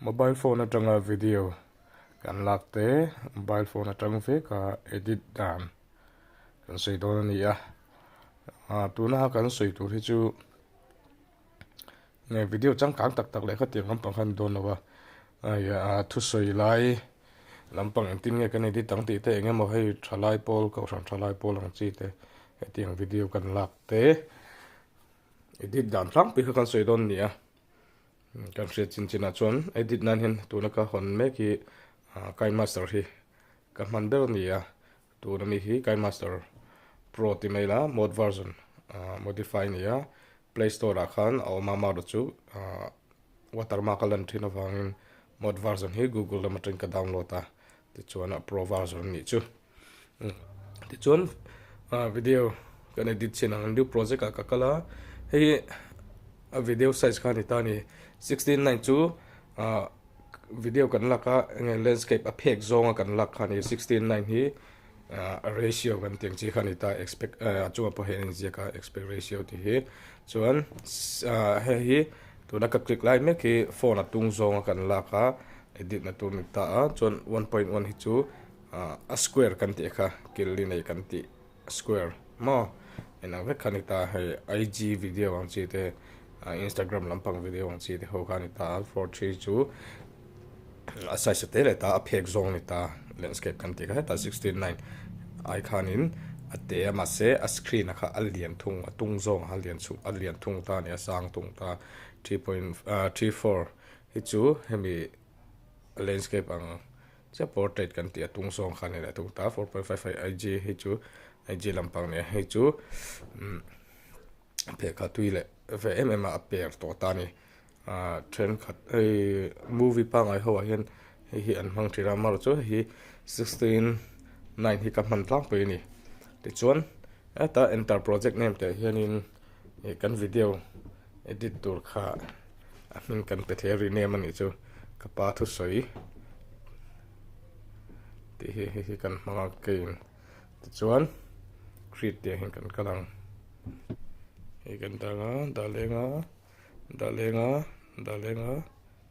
Mobile phone atanga video kan lak te mobile phone atang veka edit dan kan sawi dawn a ni a ah tuna kan sawi tur hi chu nge video changkang tak tak leh khatiang lampang kha a ni dawn lo a hei ah thusawi lai lampang engtin nge kan edit ang tih te eng emaw hei thalai pawl kohhran thalai pawl ang chi te hetiang video kan lak te edit dan tlangpui kha kan sawi dawn a ni a. Kan hriat chin chinah chuan edit nan hian tuna ka hawn mek hi KineMaster hi ka hman ber a ni a, tuna mi hi KineMaster Pro ti mai la mod version modify a ni a, play store ah khan a awm a amaherawhchu chu watermark a lan thin avangin mod version hi google lam atangin ka download a tichuan a pro version a nih chu. Tichuan video kan edit chin ang new project ah ka kal a hei hi a video size kha a ni ta a ni 16:9 chu ah video kan lak a enge landscape a phek zawng a kan lak kha a ni 16:9 hi ah ratio kan tih ang chi kha a ni ta aspect a chungah pawh hian a inziak a aspect ratio tih hi chuan ah hei hi tuna ka click lai mek hi phone a tung zawng a kan lak a edit na tur a ni ta a chuan 1.1 hi chu. A square kan tih kha killi nei kan tih square maw inang vek kha a ni ta hei IG video ang chi te Instagram lampang video ang chi te ho kha a ni ta a 4:3 chu a size a te leh ta a phek zawng a ni ta landscape kan tih kha hetah 16:9 ai khanin a te a mahse a screen a kha a lian thung a tung zawng a lian chhung a lian thung ta a ni a sang thung ta 3.34 hi chu hemi landscape ang. Chiah portrait kan tih a tung zawng kha a ni leh thung ta 4.5 hei IG hei chu IG lampang nia hei chu umm phehkha tui leh ve em em a a per tawh ta a ni ah thenkhat hei movie pangngai ho ah hian hei hi an hmang thin a amaherawhchu hei hi 16:9 hi ka hman tlangpui a ni tichuan heta enter project name tih ah hianin ih kan video edit tur kha a hming kan pe thei a rename a nih chu ka pa thusawi tih hi hei hi kan hmang a keiin tichuan create tih ah hian kan kal ang hei kan dang a dah leng a dah leng a dah leng a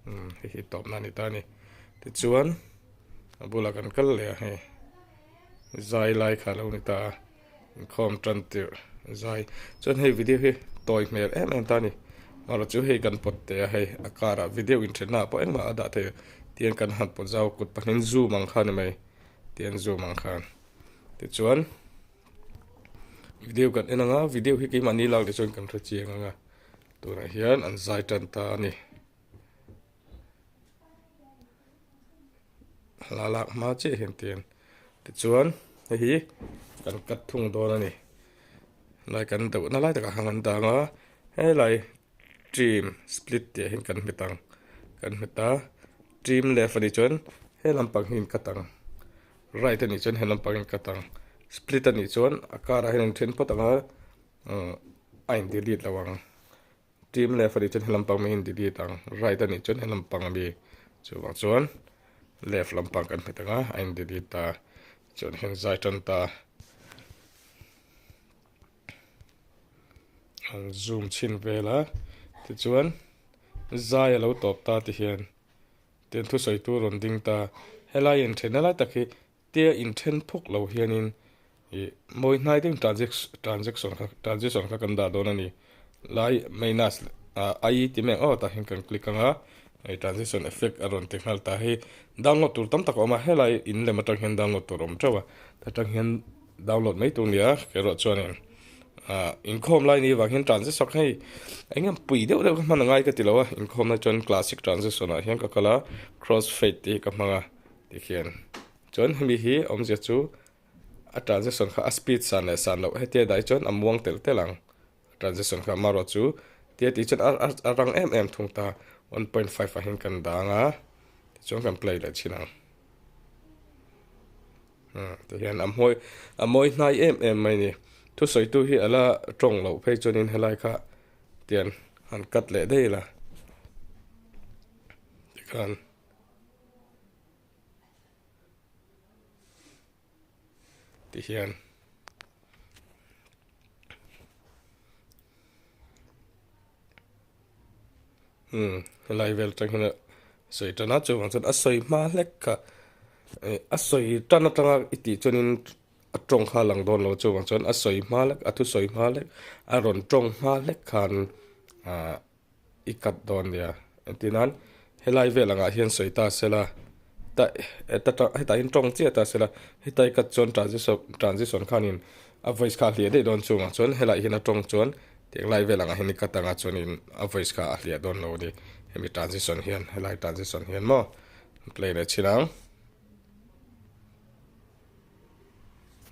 umm hei hi tawpna a ni ta a ni tichuan a bulah kan kal leh a hei zai lai kha a lo ni ta a. Inkhawm tan tirh zai chuan hei video hi tawi hmel em em ta a ni amaherawh chu hei kan pawt teh a hei a karah video inthenna ah pawh engmah a dah thei tiang kan han pawt zau kut pahnih zoom ang kha a ni mai tiang zoom ang khan tichuan video kan en ang a video hi keimahni lak leh chuan kan hre chiang ang a tunah hian an zai tan ta a ni. Hla lak hma chiah hian tiang tichuan hei hi kan cut thung dawn a ni lai kan deuh na lai takah khan kan dang a helai trim split tih ah hian kan hmet ang kan hmet a trim left a nih chuan he lampang hi in cut ang right a nih chuan he lampang hi in cut ang split a nih chuan a karah hian in then phawt ang a a in delete lo ang. Team left a nih chuan he lampang mai in delete ang, right a nih chuan he lampang a mi chuvang chuan left lampang kan hmet ang a, a in delete ta chuan heng zai tan ta an zoom chhin vel a tichuan zai a lo tawp ta ti hian tian thusawi tur rawn ding ta helai inthenna lai tak hi Tia inthen phawk lo hianin ih mawi hnai deuhin transaction kha transition kha kan dah dawn a ni. Lai minus ah i ti mai ang aw tah hian kan click ang a, hei transition effect a rawn ti nghal ta hei download tur tam tak a awm a, helai in lem atang hian download tur a awm teuh a, ta tang hian download mai tur a ni a, kerawh chuanin ah inkhawm lai ni vang hian transition kha hei eng nge pui deuh deuh kha hman a ngai ka ti lo a, inkhawm lai chuan classic transition ah hian ka kal a, cross fade tih hi ka hmang a. Tikhian chuan hemi hi awmzia chu a transaction kha a speed san leh san loh hetia dah hi chuan a muang telh telh ang a transaction kha amaherawh chu tia tih chuan a rang em em thung ta 1.5 ah hian kan dang a tichuan kan play leh thin ang tihian a mawi a mawi hnai em em mai a ni thusawitu hi ala tawng loh phei chuanin helai kha tian han cut leh daih ila tikhan. Ti hian umm helai vel atang hian. Sawi tan a, chuvang chuan a sawi hma hlek kha a sawi tan atanga i tih chuanin a tawng kha a lang dawn lo chuvang chuan a sawi hma hlek a thusawi hma hlek a rawn tawng hma hlek khan ah i cut dawn nia entir nan helai vel angah hian sawi ta sela ta hetah hian tawng chiah ta sela hetai cut chuan transition transition khanin a voice kha a hliah daih dawn chungah chuan helai hian a tawng chuan tiang lai vel angah hian i cut anga chuanin a voice kha a hliah dawn lo a ni hemi transition hian helai transition hian maw play leh chhin ang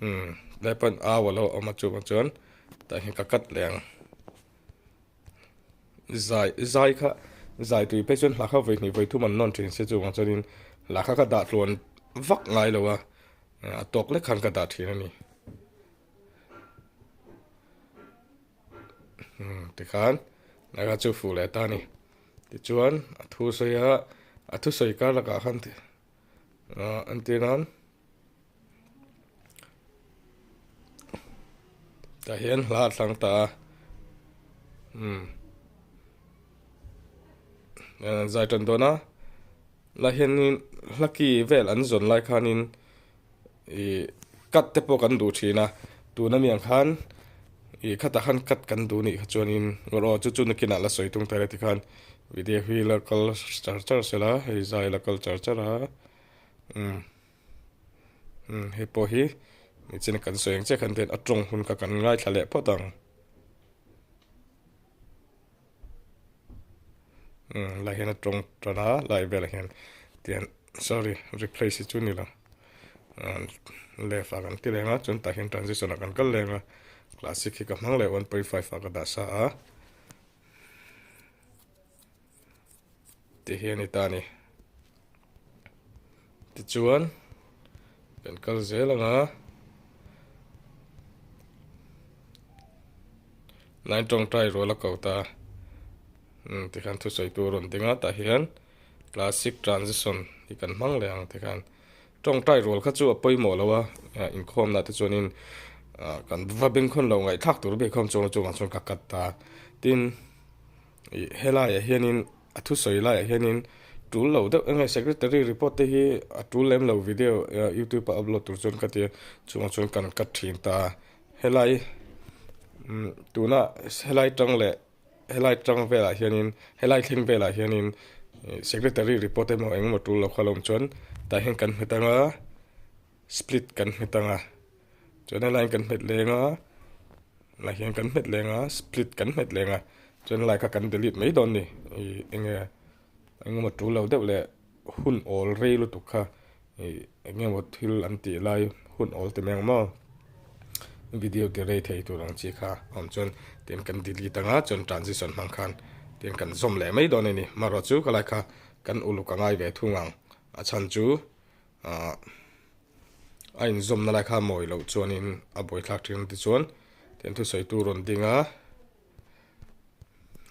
umm tlai pawn au a lo awm a chuvang chuan tah hian ka cut leh ang. Zai zai kha zai tui phei chuan hla kha vawi hnih vawi thum an nawn thin se chuvang chuanin hla kha ka dah tluan vak ngai lo a a tawk lek khan ka dah thin a ni umm tikhan hla kha chu fuh leh ta a ni tichuan a thu sawi a a thusawi kar lakah khan ah entir nan. Tah hian hla a thlang ta a umm an zai tan dawn a lai hianin hla ki vel an zawn lai khanin ih cut te pawh kan duh thin a tuna mi ang khan ih khatah khan cut kan duh nih kha chuanin aw chu chu nakinah la sawi tung ta ila tikhan video hi la kal char char sela hei zai la kal char char a. Umm umm hei pawh hi nichin a kan sawi ang chiah khan tian a tawng hun kha kan ngaithla leh phawt ang umm lai hian a tawng tan a lai velah hian tian sorry replace hi chu ni lo umm left ah kan ti leng a chuan tah hian transition ah kan kal leng a classic hi ka hmang leh 1.5 ah ka dah sa a. Ti hi a ni ta a ni. Tichuan kan kal zel ang a. Nine tawngtai rual a ko ta. Umm tikhan thusawi tur a rawn ding a tah hian classic transition hi kan hmang leh ang tikhan tawngtai rual kha chu a pawimawh lo a inkhawmna te chuanin ah kan va bengkhawn lo ngaihthlak tur bik khawm chuan chungah chuan ka cut ta tin. Ih helaiah hianin a thusawi laiah hianin tul lo deuh enge secretary report te hi a tul lem lo video youtube a upload tur chuan ka tia chungah chuan kan cut thin ta a helai umm tuna helai tang leh helai tang velah hianin helai thleng velah hianin secretary report emaw engemaw tul lo kha a lo awm chuan tah hian kan hmet anga split kan hmet anga chuan helaiin kan hmet leng a. Lai hian kan hmet leng a, split kan hmet leng a, chuan lai kha kan delete mai dawn ni. Ih enge engemaw tul lo deuh leh hun awl rei lutuk kha ih engemaw thil an tih lai hun awl ti mai ang maw video ti rei thei tur ang chi kha a awm chuan tin kan delete ang a chuan transition hmang khan tin kan zawm leh mai dawn a ni. Marawh chu ka lai kha kan uluk a ngai ve thung ang a chhan chu ah. A inzawmna lai kha mawi loh chuanin a buaithlak thin ang tichuan tiang thusawi tu rawn ding a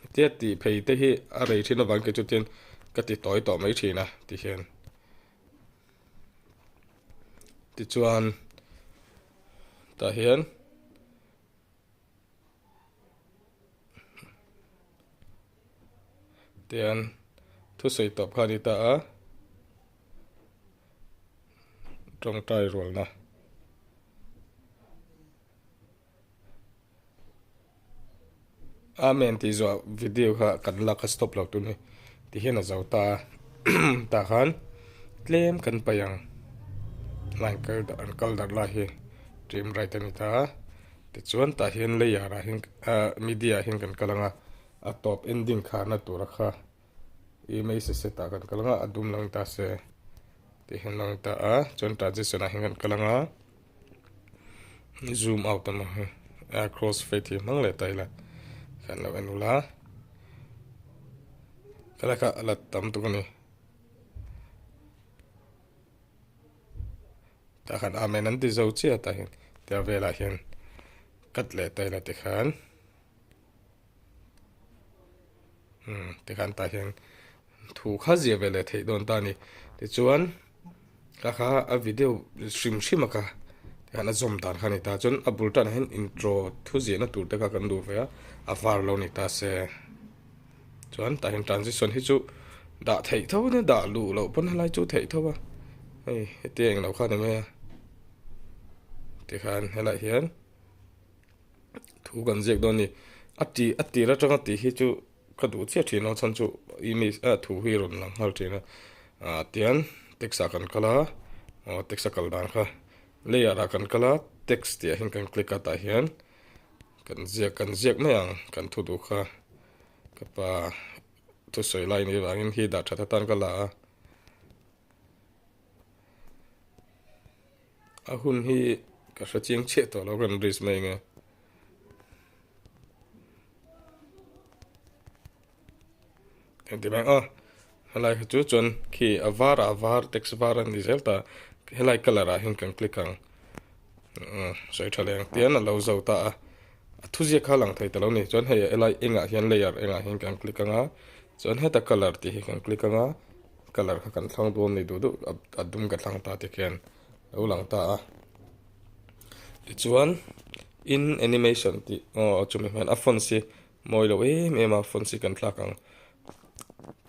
hetia tih phei te hi a rei thin avang kei chu tian ka ti tawi tawh mai thin a ti hian tichuan tah hian. Tian thusawi tawp kha a ni ta a, tawngtai rualna. Amen tih zawh video kha kan lak a stop lo tun hi ti hian a zo ta a tah khan tlem kan paih ang line kal an kal darh lai hi trim right a ni ta a. Tichuan tah hian layer ah hian ah media ah hian kan kal ang a, a tawp ending kharna tura kha image set ah kan kal ang a, a dum lang ta se tih hian lang ta a, chuan transition ah hian kan kal ang a, zoom out emaw hi a cross fade hi hmang leh ta ila kan lo en ula helai kha a la tam tuk a ni. Tah khan amen an ti zo chiah tah hian tia velah hian cut leh ta ila tikhan umm tikhan tah hian thu kha zia ve leh theih dawn ta a ni tichuan kha kha a video hrim hrim a kha tikhan a zawm dan kha a ni ta chuan a bul tanah hian intro thu ziahna tur te kha kan duh ve a a var lo ni ta se. Chuan tah hian transition hi chu Dah theih tho ania dah luh loh pawn helai chu theih tho a hei heti a englo kha ni mai a tikhan helaiah hian thu kan ziak dawn a ni a tih a tir atanga tih hi chu ka duh chiah thin a chhan chu image a thu hi rawn lang nghal thin a ah tian text ah kan kal a aw text a kal dan kha layer ah kan kal a text tih ah hian kan click a tah hian kan ziak kan ziak mai ang kan thu duh kha ka pa. Thusawi lai ni vangin hi dah that atan ka la a. A hun hi ka hre chiang chiah tawh lo kan risk mai nge. Engti mai aw helai kha chu chuan khi a var ah a var text var a ni zel ta helai colour ah hian kan click ang sawi tha leh ang tian a lo zo ta a. A thuziak kha a lang thei ta lo ni. Chuan hei helai engah hian layer engah hian kan click anga chuan heta colour tih hi kan click anga colour kha kan thlang dawn ni duh duh a dum ka thlang ta tikhian a lo lang ta a. Tichuan in animation tih aw chumi hman a fonts hi mawi lo em em a fonts hi kan thlak ang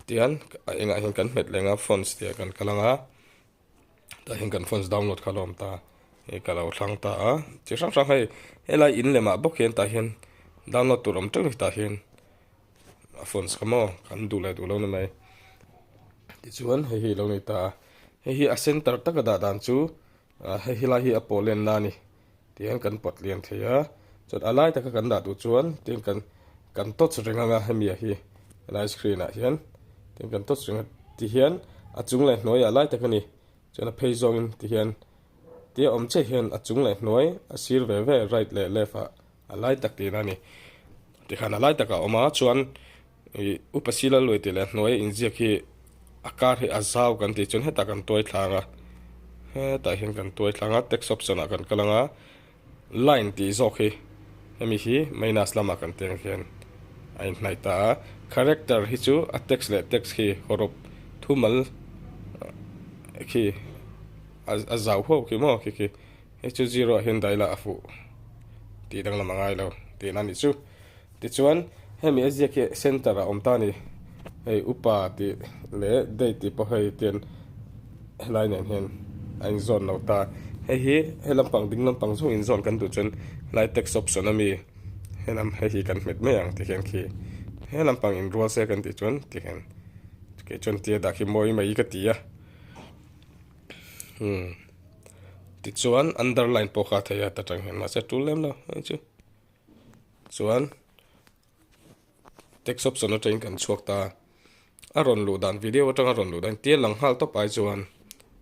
tian a engah hian kan hmet leng a fonts tih ah kan kal anga. Tah hian kan phones download kha a lo awm ta hei ka lo thlang ta a chi hrang hrang hei helai in lemah bawk hian tah hian download tur awm teuh hi tah hian a phones kha maw kan duh leh duh lo ni mai tichuan hei hi a lo ni ta a hei hi a center taka dah dan chu ah hei helai hi a pawh len na a ni tihian kan pawt lian thei a chuan a lai taka kan dah duh chuan tin kan kan touch reng anga hemi ah hi helai screen ah hian tin kan touch reng a tihian a chung leh hnuai ah lai tak a ni chuan a phei zawngin tihian tia awm chiah hian a chung leh hnuai a sir ve ve right leh left ah a lai tak tihna a ni tikhan a lai takah a awm a chuan Ih upa sila lui tih leh hnuai inziak hi a kar hi a zau kan tih chuan hetah kan tuai thlang a hetah hian kan tuai thlang a text option ah kan kal ang a line tih zawk hi hemi hi minus lamah kan teng hian a inhnaih ta a character hi chu a text leh text khi hawrawp thumal khi a zau huau khi maw khi khi hei chu zero ah hian daih la a fuh tih danglam a ngai lo tihna a nih chu. Tichuan, hemi a ziak hi center ah awm ta a ni. Hei upa tih leh date tih pawh hei tian helai nen hian a inzawn lo ta. Hei hi he lampang ding lampang zawng inzawn kan duh chuan helai text option ami helam hei hi kan hmet mai ang tikhian khi he lampang inrual se kan tih chuan tikhian kei chuan tia dah khi mawi mai ka ti a. Umm tichuan underline pawh kha a thei a ta tang hian mahse a tul lem lo hei chu. Chuan text option atangin kan chhuak ta a, a rawn luh dan video atanga rawn luh dan tia lang nghal tawp ai chuan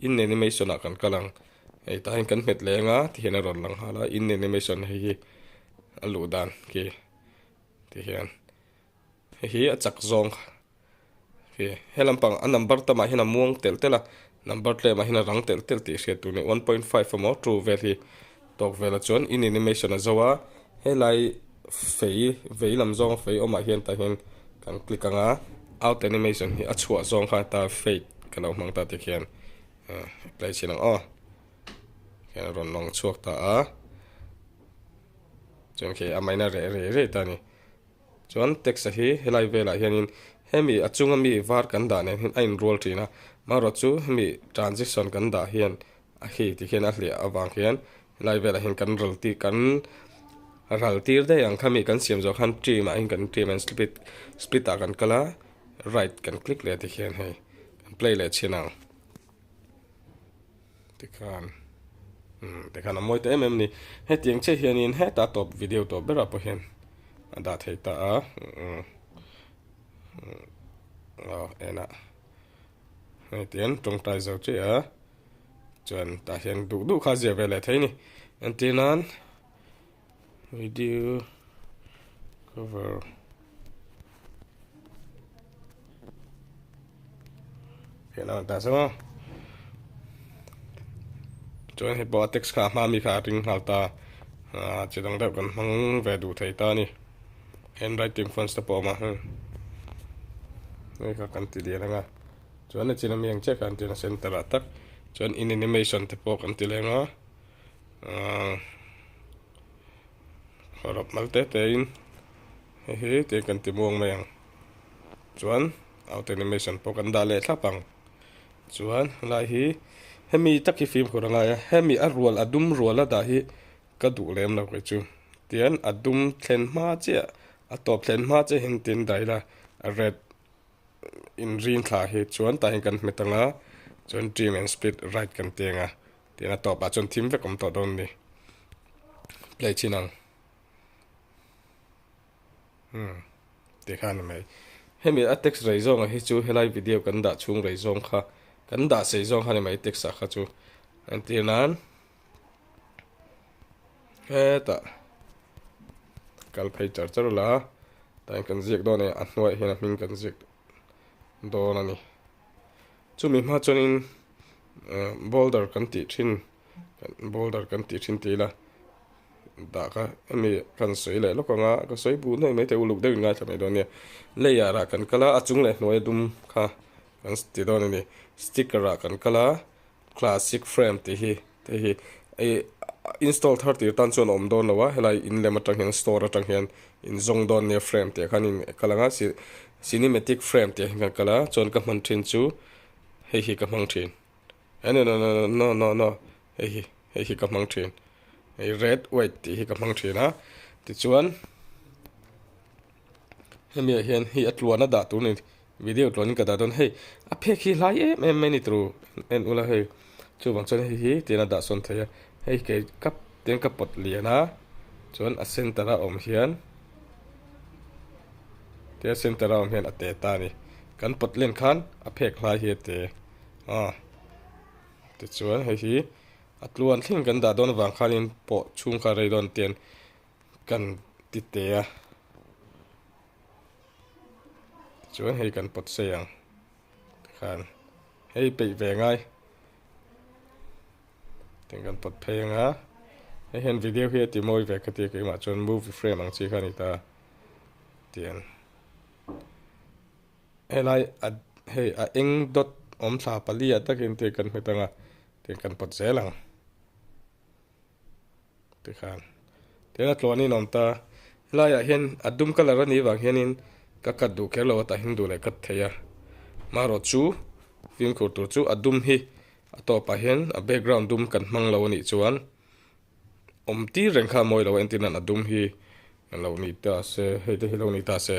in animation ah kan kal ang hei tah hian kan hmet leh anga tihian a rawn lang nghal a in animation hei hi a luh dan khi tihian. Hei hi a chak zawng kha khi he lampang a number tamah hian a muang telh telh a number tlemah hian a rang telh telh tih hriat tur a ni 1.5 emaw two vel hi tawk vel a chuan in animation a zo a helai fei vei lam zawng fei awmah hian tah hian kan click ang a out animation hi a chhuah zawng kha ta fade ka lo hmang ta tikhian play chhin ang aw khian a rawn lang chhuak ta a chuan khi a maina reh reh reh ta a ni. Chuan text a hi helai velah hianin hemi a chunga mi var kan dah nen hian a inrual thin a, marawh chu hemi transition kan dah hian a hi ti hian a hliah avang hian helai velah hian kan ral tir kan ral tir daih ang kha mi kan siam zawh khan trim ah hian kan trim an split split ah kan kal a right kan click leh tikhian hei kan play leh chhin ang. Tikhan umm tikhan a mawi ta em em a ni. Hetiang chiah hianin heta tawp video tawp berah pawh hian a dah thei ta a umm aw enah hei tian tawngtai zo chiah a chuan tah hian duh duh kha a zia ve leh thei a ni. Entir nan video cover. Ta saw chuan hei pawh a text kha a hma mi kha a ring nghal ta ah chi dang deuh kan hmang ve duh thei ta a ni handwriting fonts te pawh a awm a heng hei kha kan ti lian ang a chuan a chin ami ang chiah kha an ti a center ah tak chuan in animation te pawh kan ti leng a ah hawrawp mal te te in hei hi tiang kan ti muang mai ang chuan. Out animation pawh kan dah leh thlap ang. Chuan helai hi hemi tak hi fimkhur a ngai a, hemi a rual a dum rual a dah hi ka duh lem lo kei chu. Tian a dum thlen hma chiah a tawp thlen hma chiah hian tin dah ila a red inrin thla hi chuan tah hian kan hmet ang a, chuan trim and split right kan ti ang a, tian a tawpah chuan thim vek awm tawh dawn a ni. Play chin ang. Umm tih kha a ni mai. Hemi a text rei zawnga hi chu helai video kan dah chhung rei zawng kha kan dah sei zawng kha a ni mai text ah kha chu entir nan hetah kal phei char char la tah hian kan ziak dawn a ni a hnuaiah hian a hming kan ziak dawn a ni. Chumi hma chuanin boulder kan tih thin boulder kan tih thin tih ila dah kha hemi kan sawi leh lawk ang a ka sawi buh hnuai mai thei uluk deuhin ngaithla mai dawn nia layer ah kan kal a a chung leh hnuai a dum kha kan ti dawn a ni sticker ah kan kal a classic frame tih hi te hi ih install thar tir tan chuan a awm dawn lo a helai in lem atang hian store atang hian in zawng dawn nia frame tih ah khan in kal ang a cinematic frame tih ah hian kan kal a chuan ka hman thin chu hei hi ka hmang thin. No no no no no no hei hi hei hi ka hmang thin hei red white tih hi ka hmang thin a tichuan hemi ah hian hei a tluan a dah tur a ni video tluan in ka dah dawn hei a phek hi hlai em em mai a ni turu en ula hei chuvang chuan hei hi tian a dah sawn thei a hei kei ka tian ka pawt lian a chuan a center a awm hian tia center a awm hian a te ta a ni kan pawt len khan a phek hlai hi a te. A tichuan hei hi a tluan thleng kan dah dawn avang khanin pawh chhung kha rei dawn tian kan ti te a tichuan hei kan pawt sei ang tikhan hei peih ve ngai tiang kan pawt phei ang a hei hian video hi a ti mawi ve ka ti a keimah chuan movie frame ang chi kha a ni ta tiang. Helai a hei a eng dawt awm thla pali ah takin tih kan hmet ang a tih kan pawt zel ang tikhan tin a tluanin a awm ta helaiah hian a dum colour a nih vang hianin ka cut duh kher lo a tah hian duh leh cut thei a marawh chu fimkhur tur chu a dum hi a tawpah hian a background dum kan hmang lo a nih chuan. Awm tir reng kha a mawi lo a entir nan a dum hi lo ni ta se hei te hi lo ni ta se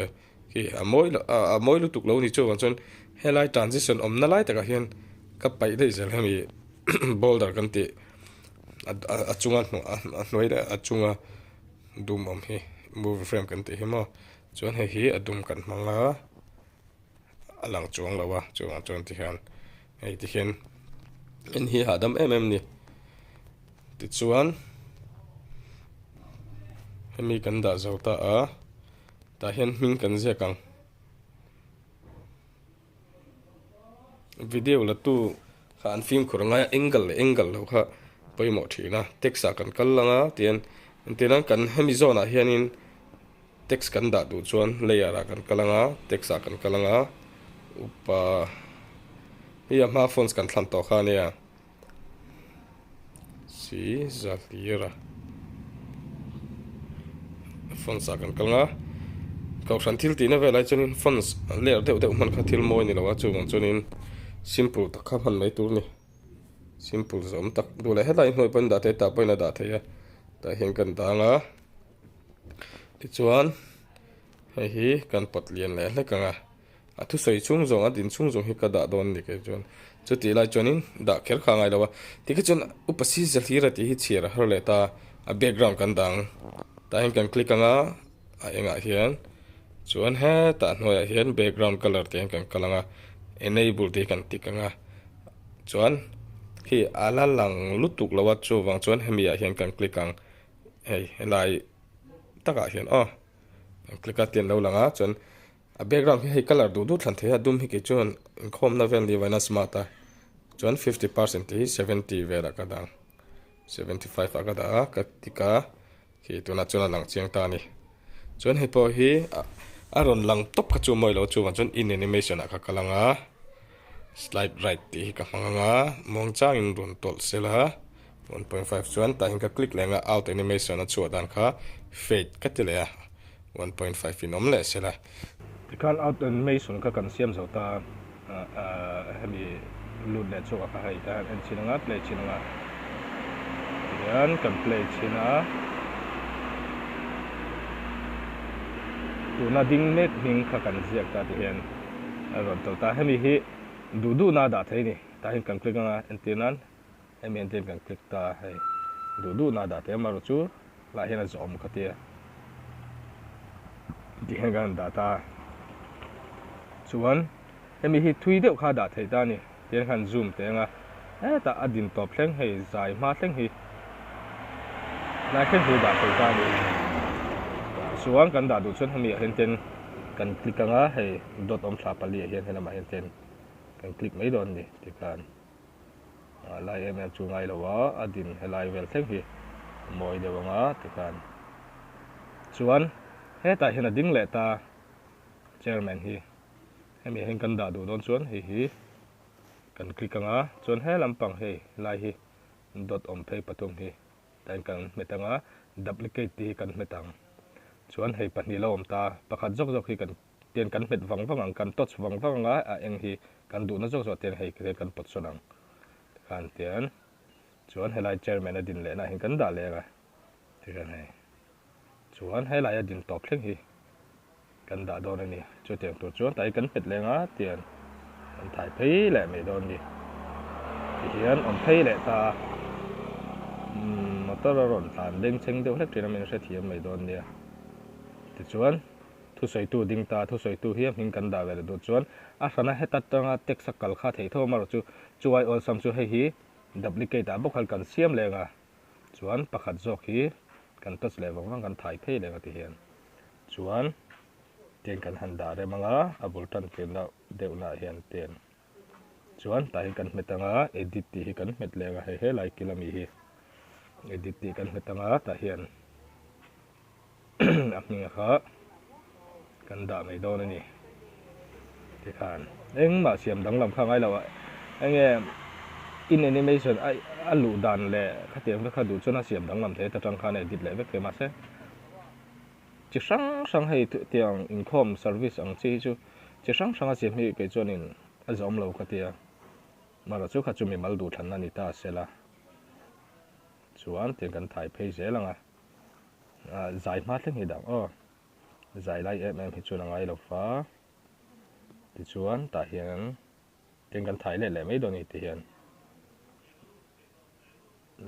khi a mawi lo a mawi lutuk lo ni chuvang chuan helai transition awmna lai takah hian ka paih daih zel hemi boulder kan tih a chunga a hnuai leh a chunga dum awm hi movie frame kan tih hi maw chuan hei hi a dum kan hmang a. a lang chuang lo a chuvang chuan tikhian hei tikhian en hi hahdam em em a ni tichuan hemi kan dah zo ta a tah hian hming kan ziak ang video la tu kha an fimkhur angai a angle leh angle lo kha pawimawh thin a text ah kan kal lang a tihian entirna kan hemi zawn ah hianin. Text kan dah duh chuan layer ah kan kal anga, text ah kan kal anga, upa hei a hma fonts kan thlan tawh kha ania si Zahira fonts ah kan kal anga kohhran thil tihna velah hi chuanin fonts layer deuh deuh hman kha thil mawi ni lo a chuvang chuanin simple tak kha hman mai tur a ni simple zawm tak duh leh helai hnuai pawhin dah thei tah pawhin a dah thei a tah hian kan dang a. Tichuan hei hi kan pawt lian leh hlek ang a, a thusawi chhung zawng a din chhung zawng hi ka dah dawn a ni kei chuan chutih lai chuanin dah kher kha a ngai lo a, tikhi chuan upa si Zahira tih hi chhiar a har leh ta a background kan dang tah hian kan click ang a a engah hian chuan hetah hnuaiah hian background colour tih hian kan kal ang a enable tih hi kan tick ang a chuan khi a la lang lutuk lo a chuvang chuan hemi ah hian kan click ang. Hei helai takah hian aw kan click a tian lo lang a chuan a background hi hei colour duh duh thlan thei a dum hi kei chuan inkhawmna vel ni vaina smart a chuan 50% tih hi 70 velah ka dah ang 75 ah ka dah a ka tick a khi tunah chuan a lang chiang ta a ni chuan hei pawh hi a rawn lang tawp kha chu mawi lo chuvang chuan in animation ah ka kal ang a slide right tih hi ka hmang ang a muangchangin rawn tawlh sela. 1.5 chuan tah hian ka click leh anga out animation a chhuah dan kha fade ka ti leh a 1.5 in awm leh sela. Tikhan automation kha kan siam zo ta a, hemi lut leh chhuak ah kha hei ta hian en chhin anga play chhin anga tihian kan play chhin a tuna ding mek hming kha kan ziak ta tihian a rawn to ta hemi hi duh duh na dah thei a ni tah hian kan click anga entir nan Hemi en ten kan click ta hei duh duh na dah teh amaherawh chu lah hian a zawm ka tia tih hian kan han dah ta chuan hemi hi thui deuh kha a dah theih ta a ni tihian khan zoom teh anga hetah a din tawp thleng hei zai hma thleng hi tlai thleng hi dah theih ta a ni chuan kan dah duh chuan hemi ah hian ten kan click anga hei dot awm thla pali ah hian helamah hian ten kan click mai dawn a ni tikhan. A lai em em chu ngai lo a, a din helai vel thleng hi a mawi deuh ang a tikhan chuan hetah hian a ding leh ta chairman hi hemi ah hian kan dah duh dawn chuan hei hi kan click ang a chuan he lampang hei lai hi dot awm phei pathum hi tah hian kan hmet ang a duplicate tih hi kan hmet ang chuan hei pahnih la awm ta pakhat zawk zawk hi kan Tian kan hmet vang vang ang, kan touch vang vang ang a, a eng hi kan duhna zawk zawk tian hei khian kan pawt sawn ang. Tikhan tian chuan helai chairman a din lehna ah hian kan dah leh ang a, tikhan hei chuan helai a din tawp thleng hi kan dah dawn a ni. Chutiang tur chuan tah hi kan hmet leh ang a, tian kan thai phei leh mai dawn a ni. Tihian awm phei leh ta a, umm motor a rawn tlan bengchheng deuh hlek thin a, min hrethiam mai dawn nia. Tichuan. Thusawitu ding ta, thusawitu hi a hming kan dah ve leh duh chuan a hrana heta tanga text a kal kha theih tho amarawh chu chuai awlsam chu hei hi duplicate ah bawk khan kan siam leng a, chuan pakhat zawk hi kan touch leh vang vang kan thai phei leng a ti hian chuan tiang kan han dah rem anga a bul tan tirna deuh na ah hian tiang chuan tah hian kan hmet anga edit tih hi kan hmet leng a hei helai kil ami hi edit tih kan hmet anga tah hian. a hming a kha kan dah mai dawn a ni tikhan engmah siam danglam kha ngai lo a enge in animation a a luh dan leh khatiang vek kha duh chuan a siam danglam thei ta tang khan a edit leh vek thei mahse chi hrang hrang hei tiang inkhawm service ang chi hi chu chi hrang hrang a siam hi kei chuanin a zawm lo ka tia mahrawh chu kha chu mimal duhthlanna ni ta sela chuan tiang kan thai phei zel ang a. Zai hma thleng hi dang aw. Zai lai em em hi chuan a ngai lo fa. Tichuan tah hian tin kan thai leh leh mai dawn a ni ti hian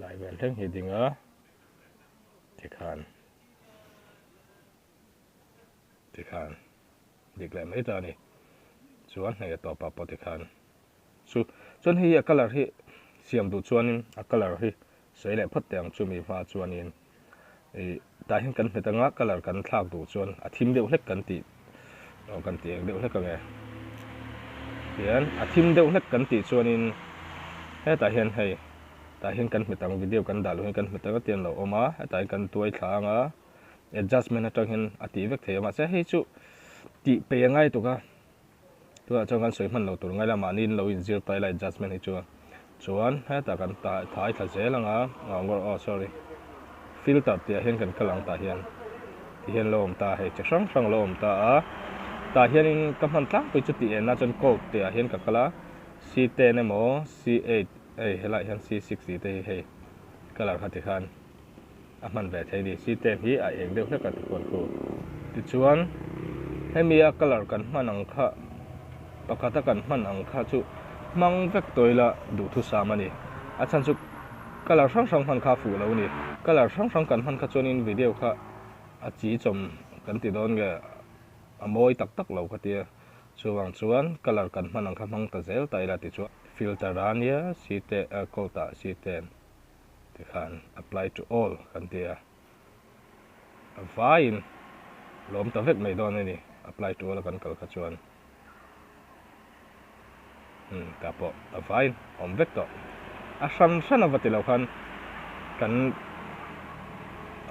lai vel thleng hi ding a tikhan tikhan dik leh mai ta a ni. Chuan hei a tawpah pawh tikhan chu chuan hei hi a colour hi siam duh chuanin a colour hi Sawi leh phawt teh ang chumi hma chuanin ih tah hian kan hmet anga colour kan thlak duh chuan a thim deuh hlek kan tih aw kan tih eng deuh hlek ange tihian a thim deuh hlek kan tih chuanin hetah hian hei tah hian kan hmet ang video kan dah loh hian kan hmet anga tian lo awm a hetah hian kan tuai thla anga adjustment atang hian a tih vek thei a mahse hei chu tih peih a ngai tuk a. Tunah chuan kan sawi hman lo tur ngai la mahni in lo inzir ta ila adjustment hi chuan chuan hetah kan thai thla zel ang a aw sorry filter tih ah hian kan kal ang tah hian ti hian lo awm ta hei chi hrang hrang lo awm ta a tah hianin ka hman tlangpui chu tih enna chuan code tih ah hian ka kal a C10 emaw C8 hei helaiah hian C6 tih te hi hei colour kha tikhan. a hman ve thei a ni. Site hi a eng deuh hlek a ti kuan khu. Tichuan, hemi a colour kan hman ang kha, pakhata kan hman ang kha chu hmang vek tawh ila duhthusam a ni. A chhan chu colour hrang hrang hman kha a fuh lo a ni. Colour hrang hrang kan hman kha chuanin video kha a chi chawm kan ti dawn nge a mawi tak tak lo ka tia. Chuvang chuan colour kan hman ang kha hmang ta zel ta ila tichuan filter a nia site code ah site. Tikhan apply to all kan ti a, a vaiin lawm ta vek mai dawn a ni apply to all a kan kal kha chuan umm tah pawh a vaiin a awm vek tawh. A hran hran a va ti lo khan kan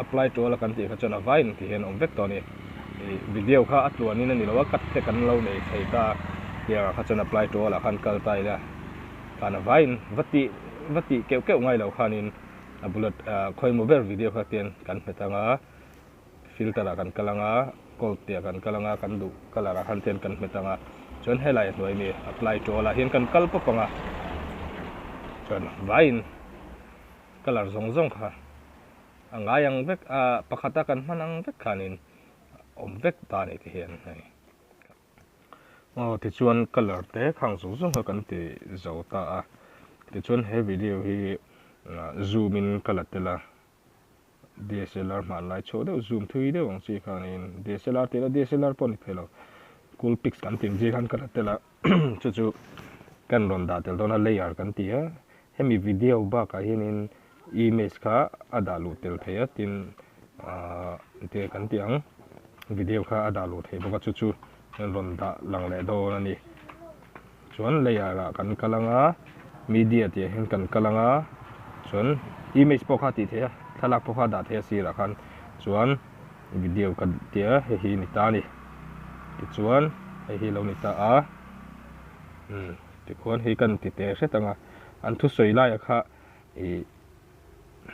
apply to all a kan tih kha chuan a vaiin ti hian a awm vek tawh a ni. Ih video kha a tluanin a ni lo a cut te kan lo nei thei ta tiangah kha chuan apply to all ah khan kal ta ila. Khan a vaiin va tih va tih keuh keuh ngai lo khanin a bula khawimaw ber video kha tian kan hmet ang a, filter ah kan kal ang a, Gold tih ah kan kal anga kan duh colour ah khan tian kan hmet anga chuan helai a hnuai ami apply to all ah hian kan kal pawp anga chuan vaiin colour zawng zawng kha a ngai ang vek a pakhat a kan hman ang vek khanin awm vek ta a ni ti hian hei. Aw tichuan colour te khang zawng zawng kha kan ti zo ta a tichuan he video hi zoom in ka la tel a DSLR hmanlai chhuah deuh zoom thui deuh ang chi khanin DSLR tih lah DSLR pawh a ni thei lo coolpix kan tih ang chi khan ka la tel a chu chu kan rawn dah tel dawn a layer kan ti a hemi video bakah hianin image kha a dah luh tel thei a tin ahh engtin nge kan tih ang video kha a dah luh theih bawk a chu chu rawn dah lang leh dawn a ni chuan layer ah kan kal ang a media tih ah hian kan kal ang a chuan image pawh kha a tih theih a thlalak pawh kha a dah theih a sirah khan chuan video ka tia hei hi ni ta a ni tichuan hei hi lo ni ta a umm tikhuan hei kan ti teh hret ang a an thusawi laiah kha. Ih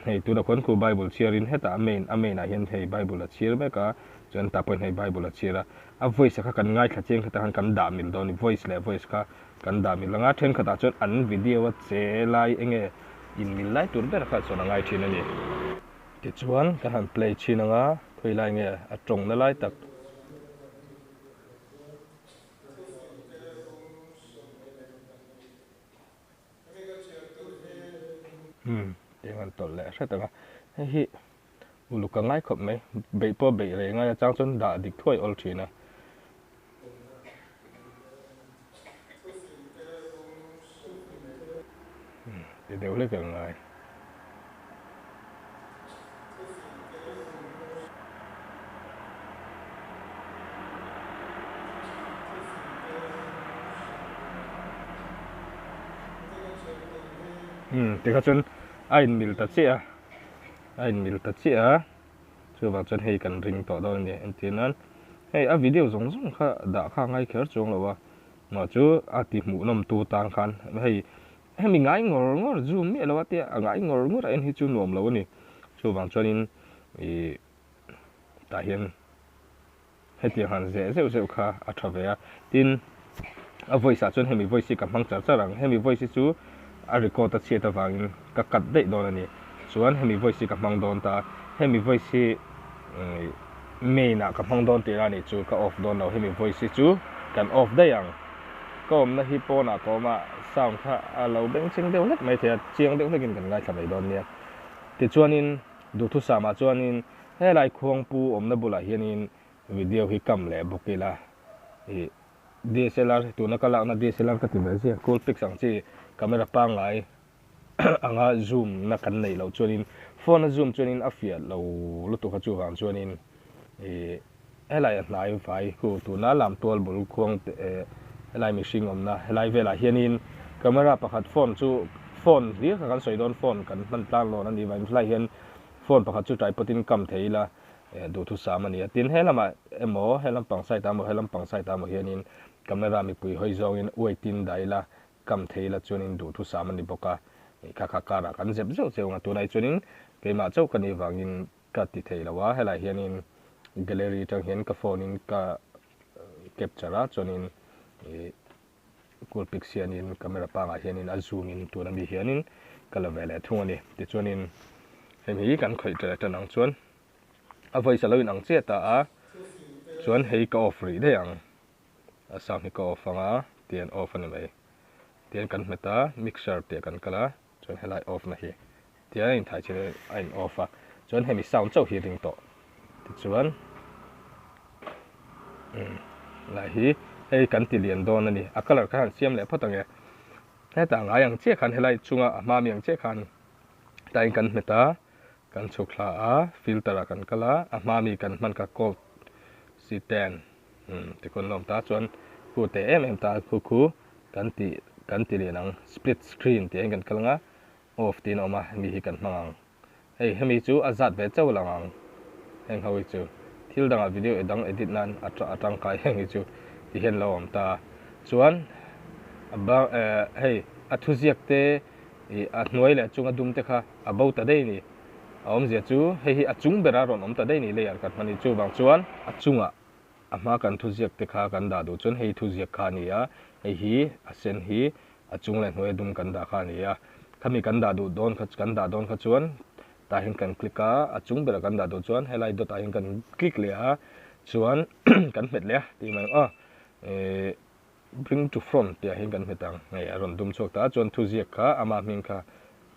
hei tunah khuan khu bible chhiarin hetah a main a main ah hian hei bible a chhiar mek a chuan tah pawhin hei bible a chhiar a a voice kha kan ngaithla chiang kha tah khan kan dah mil dawn a ni voice leh voice kha kan dah mil ang a thenkhatah chuan an video a che lai enge in mil lai tur ber kha chuan a ngai thin a ni. Tichuan kan han play thin ang a khawi lai nge a tawngna lai tak. Umm tiang an tawlh leh hret ang a hei hi uluk a ngai khawp mai beih pawh beih reng a chang chuan dah dik thuai awl thin a. Umm ti deuh hlek ang ngai. Umm tikha chuan a inmil ta chiah a a inmil ta chiah a chuvang chuan hei kan ring tawh dawn a ni entir nan hei a video zawng zawng kha dah kha a ngai kher chuang lo a mah chu a ti hmuhnawm tu tan khan hei Hemi ngai ngawr ngawr zoom miah lo a tia a ngai ngawr ngawr a en hi chu nuam lo a ni. Chuvang chuanin ih tah hian hetiang han zeh zeuh zeuh kha a tha ve a. Tin, a voice ah chuan hemi voice hi ka hmang char char ang. Hemi voice hi chu a record a chhiat avangin ka cut daih dawn a ni. Chuan hemi voice hi ka hmang dawn ta a. Hemi voice hi ih main ah ka hmang dawn tih lah nih chu ka off dawn lo. Hemi voice hi chu kan off daih ang. Ka awmna hi pawnah ka awm a, sound kha a lo bengchheng deuh hlek mai thei a, chiang deuh hlekin kan ngaithla mai dawn nia. Tichuanin duhthusam ah chuanin helai khuangpu awmna bulah hianin video hi kam leh bawk ila ih DSLR tuna ka lakna DSLR ka ti ve zia coolpix ang chi camera pangngai anga zoom na kan neih loh chuanin phone a zoom chuanin a fiah lo lutuk a chuvang chuanin ih helai a hnai vai khu tuna lam tual bul khuang te eh helai mihring awmna helai velah hianin camera pakhat phone chu phone hlir kha kan sawi dawn phone kan hman tlang lawn a nih vangin helai hian phone pakhat chu tripod in kam thei ila eh duhthusam a ni a tin he lamah emaw he lampang side ah emaw he lampang side ah emaw hianin camera mipui hawi zawngin weight in dah ila Kam thei la chuanin duhthusam a ni bawk a, kha kha karah kan zep zeuh zeuh ang a, tunah hi chuanin keimah chauh ka nih vangin ka ti thei lo a, helaiah hianin gallery atang hian ka phone in ka capture a, chuanin ih coolpix hianin camera pangah hianin a zoom in tuna mi hianin ka la ve leh thung a ni. Tichuanin hemi hi kan khawih ṭan ṭan ang chuan a voice a lo inang chiah ta a, chuan hei ka off rih daih ang. A sound hi ka off ang a, tian off a ni mai. Tian kan hmet a, mixer tih ah kan kal a, chuan helai off na hi tian a inthai chin a in off a, chuan hemi sound chauh hi ring tawh. Tichuan umm lai hi hei kan ti lian dawn a ni. A colour kha han siam leh phawt ang e. Hetah ngai ang chiah khan helai chunga a hma mi ang chiah khan tain kan hmet a, kan chhuk thla a, filter ah kan kal a, a hma mi kan hman kha cold C10. Umm tikhawn lawm ta chuan khu teh em em ta khu khu kan tih kan ti lian ang split screen tih ah hian kan kal ang a off tiin a awm a hemi hi kan hmang ang hei hemi chu a zat ve chauh lang ang heng ho hi chu thil dangah video dang edit nan a a tangkai heng hi chu ti hian lo awm ta chuan a bang eh hei a thuziak te ih a hnuai leh a chunga dum te kha a bo ta daih a ni a awmzia chu hei hi a chung bera rawn awm ta daih a ni layer kan hman hi chuvang chuan a chungah. A hma kan thuziak te kha kan dah duh chuan hei thuziak kha a ni a, hei hi a sen hi a chung leh hnuaia dum kan dah kha a ni a. Khami kan dah duh dawn kha kan dah dawn kha chuan tah hian kan click a, a chung berah kan dah duh chuan helai dot ah hian kan click leh a, chuan kan hmet leh a tih mai ang aw. Ehh bring to front tih ah hian kan hmet ang, hei a rawn dum chhuak ta a, chuan thuziak kha ama hming kha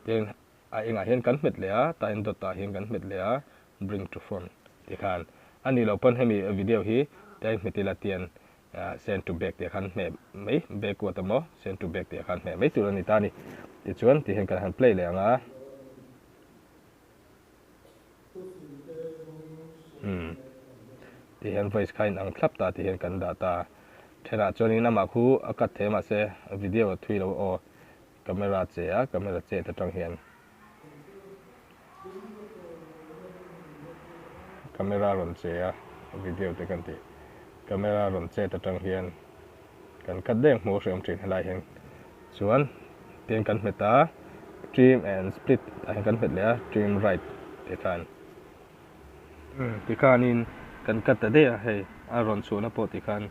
tiang A engah hian kan hmet leh a, tah hian dot ah hian kan hmet leh a, bring to front tih khan a nih loh pawn hemi video hi tlai hmet ila tian send to back tih ah khan hmeh mai backward emaw send to back tih ah khan hmeh mai tur a ni ta a ni. Tichuan ti hian kan han play leh ang a. Umm ti hian voice kha inang thlap ta ti hian kan dah ta. Thenah chuanin amah khu a cut thei mahse video a thui lo aw. Camera che a, camera chet atang hian camera rawn che a, video te kan tih camera rawn chet atang hian kan cut deng hmuh a hreawm thin helai hian chuan tin kan hmet a trim and split ah hian kan hmet leh a trim right tih khan tikhanin kan cut ta daih a hei a rawn chhuahna pawh tikhan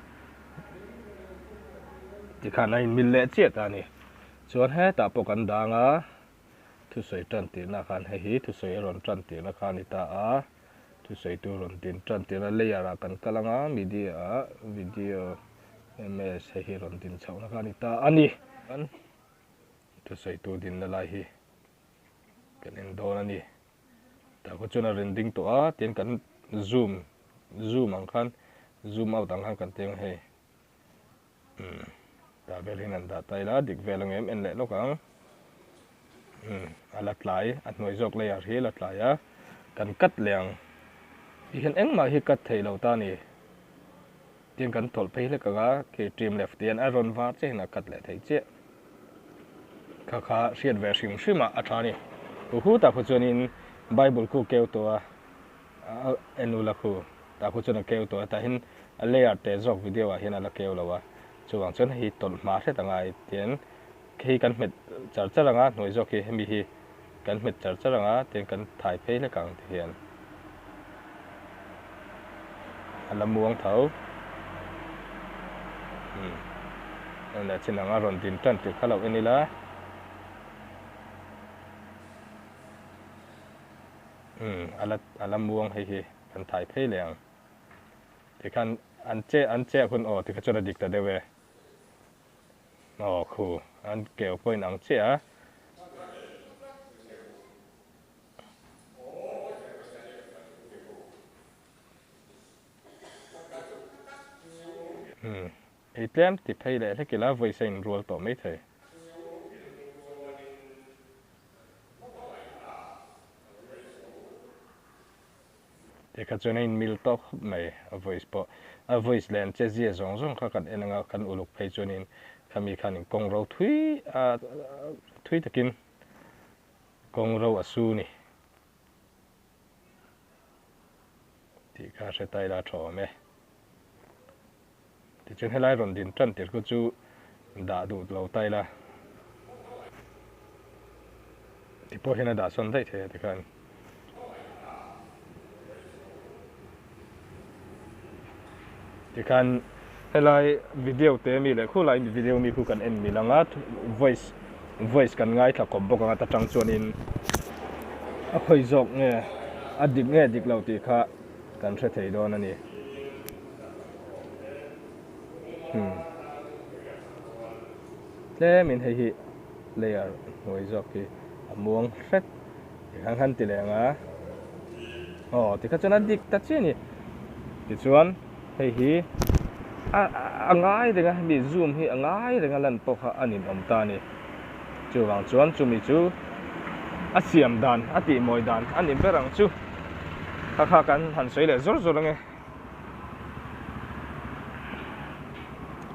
Tikhan a inmil leh chiah ta a ni. Chuan hetah pawh kan dang a, thusawi tan tirna khan hei hi thusawi a rawn tan tirna kha a ni ta a, thusawi tu rawn din tan tirna layer ah kan kal ang a, media ah video ms hei hi rawn din chhohna kha a ni ta a ni. Chuan thusawi tu dinna lai hi kan en dawn a ni. Tah khaw chuan a rawn ding tawh a, tihian kan zoom zoom ang khan zoom out ang khan kan ti ang hei umm tah vel hian an dah ta ila dik vel ang em en leh lawk ang umm a la tlai a hnuai zawk layer hi a la tlai a kan cut leh ang tihian engmah hi cut theih lo ta a ni. Tin kan tawlh phei hlek ang a, khi trim left hian a rawn var chiah hian a cut leh thei chiah. Kha kha hriat ve hrim hrim ah a tha a ni. Hu hu tak khu chuanin Bible khu keu tawh a, a en ula khu tah khu chuan a keu tawh a, tah hian a layer teh zawk video ah hian a la keu lo a, chuvang chuan hei tawlh hma hret ang a tian Khi kan hmet char char ang a, hnuai zawk hi hemi hi kan hmet char char ang a, tiang kan thai phei hlek ang ti hian a la muang tho. Umm en leh chin ang a rawn din tan tih kha lo en ila. Umm a la a la muang hei hi kan thai phei leh ang. Tikhan an che an che hun aw tikha chuan a dik ta deuh e. Aw khu, an keu pawh in ang chiah a. Umm, ei tlem ti phei leh hlek ila vawi sa in rual tawh mai thei. Tih kha chuan a inmil tawk khawp mai, a voice pawh. A voice leh an che zia zawng zawng kha kan en anga kan uluk phei chuanin khami khanin kawng ro thui a thui takin kawng ro a su ni tih kha hre ta ila a tha awm e. Tichuan helai rawn din tan tir khu chu dah duh lo ta ila ti pawh hian a dah sawn daih thei a tikhan. Tikhan helai video te mi leh khulai video mi khu kan en mil ang a voice voice kan ngaithla kawp bawk ang a ta tang chuanin a khawi zawk nge a dik nge dik lo tih kha kan hre thei dawn a ni. Hmm. Tlemin hei hi layer hnuai zawk hi a muang hret tikhan khan ti leh ang a. Aw tikha chuan a dik ta chiah a ni. Tichuan hei hi a a ngai reng a hemi zoom hi a ngai reng a lan pawh kha a ninawm ta a ni. Chuvang chuan chumi chu a siam dan a tihmawi dan a ni ber ang chu. Kha kha kan han sawi leh zawr zawr ang e.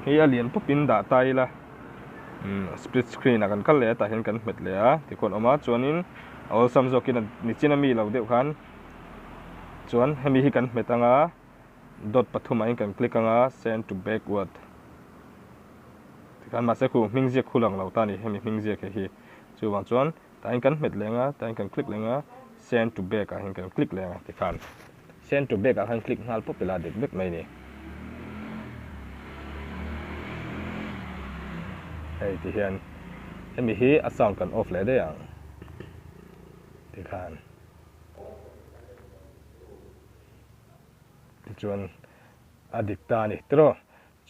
Hei a lian pawp in dah ta ila umm split screen ah kan kal leh a tah hian kan hmet leh a tikhuan a awm a chuanin a awlsam zawkin a nichin ami lo deuh khan chuan hemi hi kan hmet anga dot pathum ah hian kan click anga send to backward tikhan mahse khu hming ziak khu lang lo ta a ni hemi hming ziak hei hi chuvang chuan Tah hian kan hmet leng a, tah hian kan click leng a, send to back ah hian kan click leng a tikhan send to back ah khan click nghal pawp ila dik vek mai a ni. Hei ti hian hemi hi a sound kan off leh daih ang tikhan tichuan a dik ta a ni tiraw.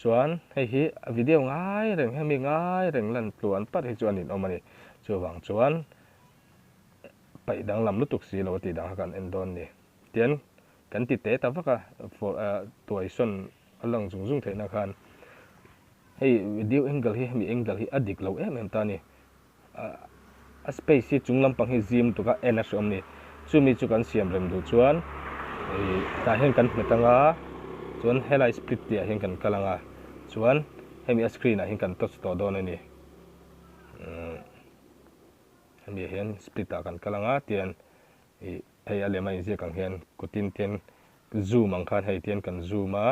Chuan hei hi a video ngai reng hemi ngai reng lan tluan pat hi chu a ninawm a ni. Chuvang chuan paih danglam lutuk si lo a tih dang kha kan en dawn ni. Tian kan ti te ta vak a tuaisawn a lang zung zung theihna khan hei video angle hi hemi angle hi a dik lo em em ta a ni. A space hi chung lampang hi zim lutuk a en a hreawm a ni. Chumi chu kan siam rem duh chuan ih tah hian kan hmet anga chuan helai split tih ah hian kan kal anga chuan hemi a screen ah hian kan touch tawh dawn a ni. Hemi ah hian split ah kan kal anga tian ih hei a lem a inziak ang hian kutin tian zoom ang khan hei tian kan zoom a